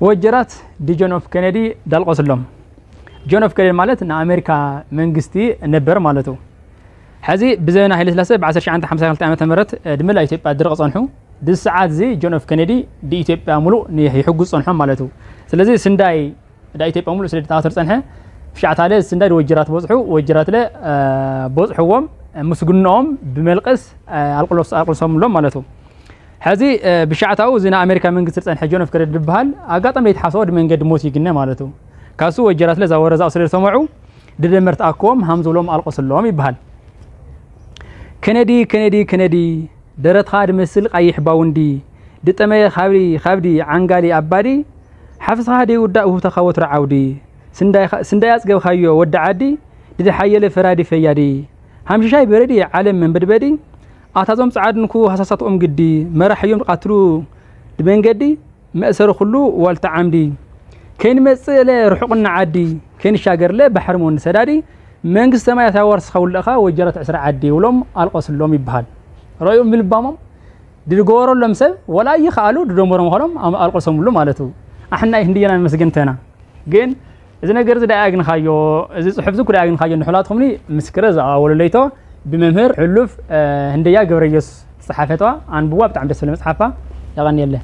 ወጀራት ድጆን ኦፍ ኬነዲ ዳልቆስሎም። ጆን ኦፍ ኬነዲ ማለት ንኣሜሪካ መንግስቲ ነበር ማለት እዩ። ሕዚ ብዘበን ሃይለ ስላሴ ብ1952 ዓመተ ምህረት ድመላ ኢትዮጵያ ድርቕ ጸንሑ። ድዚ ሰዓት እዚ ጆን ኦፍ ኬነዲ ድኢትዮጵያ ሙሉእ ይሕጉዝ ጸንሖም ማለት እዩ። ስለዚ ስንዳይ ዳ ኢትዮጵያ ሙሉእ ስለ ድተኣተር ጸንሐ፣ ብሻዕታለ ስንዳይ ወጀራት በጽሑ። ወጀራትለ በጽሕዎም፣ ምስግኖኦም ብመልቀስ ኣልቅሎሶምሎም ማለት እዩ። ሕዚ ብሻዕታኡ እዚ ናይ ኣሜሪካ መንግስቲ ዝጸንሐ ጆን ኦፍ ኬነዲ ዝበሃል ኣጋጣሚ ዘይተሓሰቦ ድመንገዲ ሞት ይግነ ማለት እዩ። ካሱ ወጀራትለ እዛ ወረዛኡ ስለ ዝሰመዑ ድደመር ተኣክቦም ሃም ዝብሎም ኣልቆስሎም ይበሃል። ኬነዲ ኬነዲ ኬነዲ ደረትኻ ድመስል ቃይሕ ባውንዲ ድጠመየ ካብዲ ካብዲ ዓንጋሊ ኣባዲ ሓፍስኻ ደይውዳእ ውህብተኻ ወትሮ ዓውዲ ስንዳይ ኣጽገብካዮ ወዲ ዓዲ ድድሓየለ ፈራዲ ፈያዲ ሃምሽሻይ በረዲ ዓለም መንበድበዲ ኣታዞም ጸዓድንኩ ሃሳሳትኦም ግዲ መራሕዮም ድቃትሉ ድመንገዲ መእሰሪ ኩሉ ዋልታ ዓምዲ ከይንመጽእ ለ ርሑቕና ዓዲ ከይንሻገር ለ ባሕሪ ሞኒ ሰዳዲ መንግስቲ ሰማያት ያዋርስኻ ውልእኻ ወጀራት ዕስራ ዓዲ ይብሎም ኣልቆስሎም ይበሃል። ረእዩ ምልባሞም ድድገበረሎም ሰብ ወላ ይኸኣሉ ድደንበሮም ኸሎም ኣልቆሶምሉ ማለት እዩ። ኣሕና ህንድየና ንመስገንተና ግን እዚ ነገር እዚ ዳኣ ኣግንኻዮ፣ እዚ ጽሑፍ እዚ ኩዳ ኣግንኻዮ ንሕላትኹምኒ ምስክረ ዝኣወለለይቶ ብመምህር ሕሉፍ ህንደያ ገብረየሱስ ዝጸሓፈቷ ኣንብዋ ብጣዕሚ ደስ ዝብል መጽሓፋ። የቐንየለ።